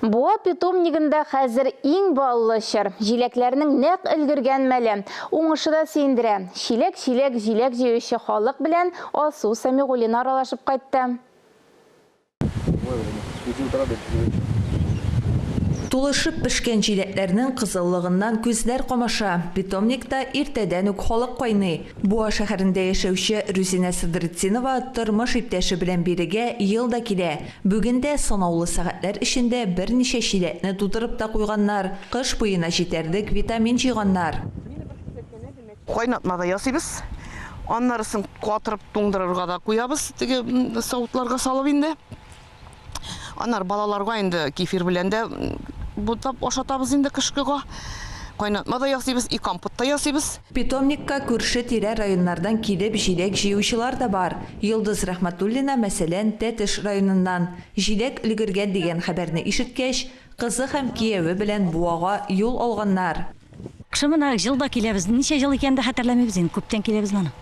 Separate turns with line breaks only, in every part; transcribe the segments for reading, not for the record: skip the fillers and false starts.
Буа питомнигында хәзер иң баллы чор. Җиләкләрнең нәкъ өлгергән мәле. Уңышы да сөендерә. Чиләк-чиләк җиләк җыючы халык белән Алсу Сәмигуллина аралашып кайтты.
Тулышып пешкән җиләкләрнең кызыллыгыннан күзләр камаша. Питомникта иртәдән үк халык кайный. Буа шәһәрендә яшәүче Рүзинә Садретдинова тормыш иптәше белән бирегә ел да килә. Бүген дә санаулы сәгатьләр эчендә берничә чиләкне тутырып та куйганнар, кыш буена җитәрлек витамин җыйганнар.
Кайнатма да ясыйбыз. Аннарысын катырып туңдырырга да куябыз, теге савытларга салып инде. Аннары балаларга инде кефир белән дә бутап ашатабыз инде кышкыга. Кайнатма да ясыйбыз, и компот та ясыйбыз.
Питомникка күрше-тирә районнардан килеп җиләк җыючылар да бар. Йолдыз Рәхмәтуллина, мәсәлән, Тәтеш районыннан. Җиләк өлгергән дигән хәбәрне ишеткәч, кызы һәм кияве белән Буага юл алганнар.
Кышы менә җыл да киләбез. Ничә җыл икәнен дә хәтерләмибез инде, күптән киләбез моны.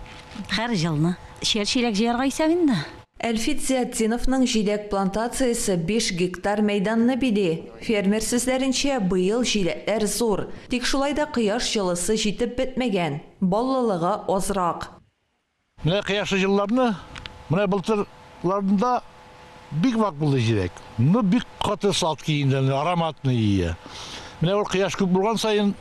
Һәр җылны. Өчәр чиләк җыярга исәп инде.
Әлфит Зыятдиновның җиләк плантациясе биш гектар мәйданны били. Фермер сүзләренчә, быел җиләкләр зур. Тик шулай да кояш җылысы җитеп бетмәгән, баллылыгы азрак.
Менә кояшлы елларны, менә былтырларында бик вак булды җиләк. Ну, бик каты сладкий инде, ароматный ие. Менә ул кояш күп булган саен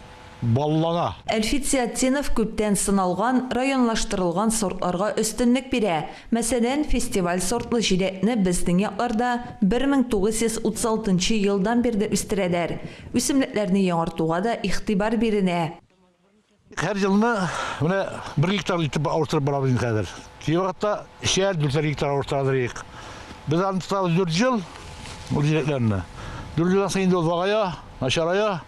баллана.
Әлфит Зыятдинов күптән сыналган, районлаштырылган сортларга өстенлек бирә. Мәсәлән, фестиваль сортлы җиләкне безнең якларда 1936 нчы елдан бирле үстерәләр. Үсемлекләрне яңартуга да игътибар бирелә.
Һәр елны менә бер гектар итеп авыштырып барабыз инде хәзер. Кей вакытта өчәр, дүртәр гектар авыштырадыр идек. Без аны тотабыз дүрт ел, ул җиләкләрне. Дүрт елдан соң инде ул вагая, Начарая,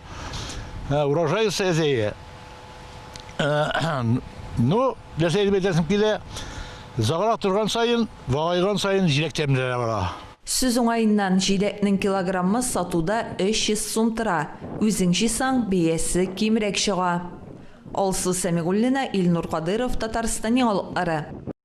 урожай әзәя. Ну, нәрсә әйтеп әйтәсем килә, озаграк торган саен, вагайган саен җиләк тәмлерәк бара.
Сүз уңаеннан, җиләкнең килограммы сатуда 300 сум тора. Үзең җыйсаң, бәясе кимрәк чыга. Алсу Сәмигуллина, Илнур Кадыйров, Татарстан яңалыклары.